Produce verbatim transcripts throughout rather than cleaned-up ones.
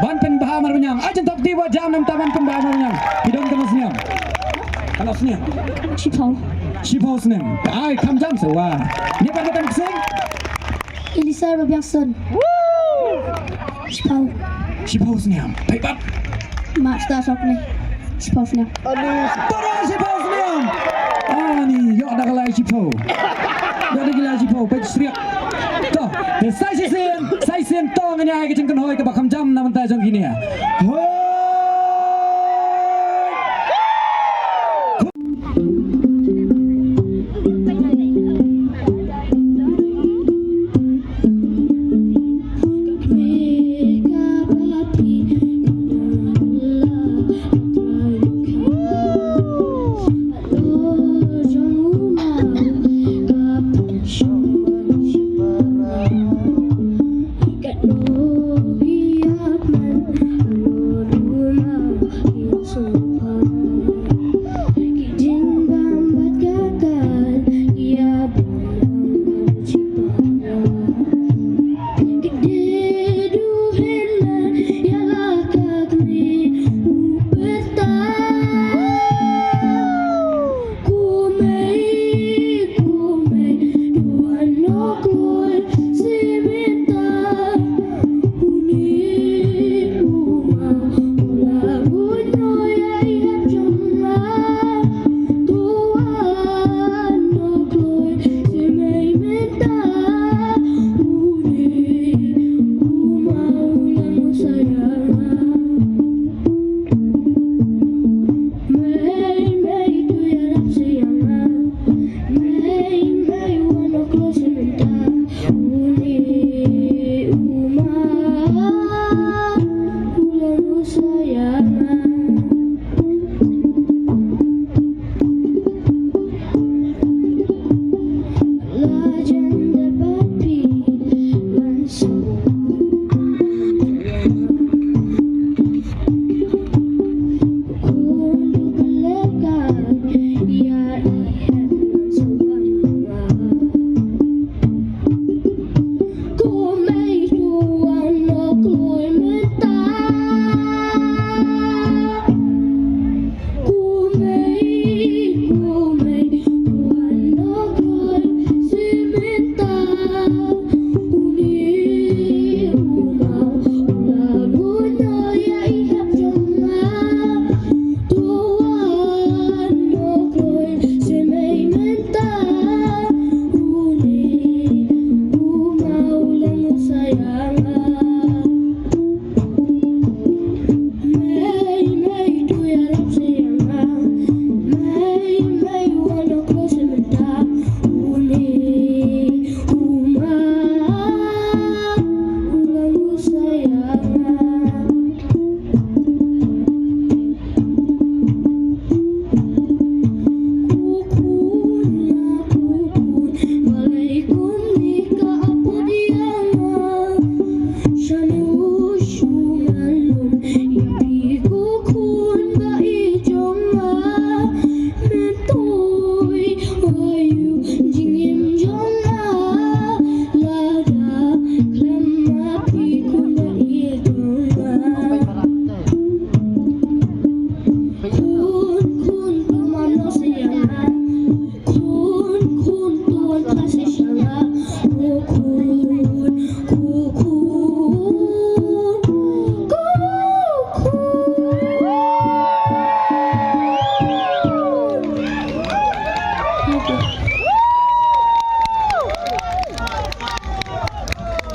Ban pynbha marwei ñiang. Ai, jin thok kti wa jam namar ban pynbha marwei ñiang. Ki don katno snem? Katno snem? Shiphew. Shiphew snem. Ai, kham jam sa wa. Ngi pat ba kan ksing. Elisa Robiangson. Shiphew. Shiphew snem. Peit pat. Master Sokne. Shiphew snem. Ani. Tara shiphew snem. Ani, ïoh da ka lai shiphew. Ïoh da ka lai shiphew. Peit sriak. To, te sa shisien, sa shisien to ngin ïa ka jingkynhoi kaba kham jam na bynta jong kine. Hoi.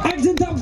Action, top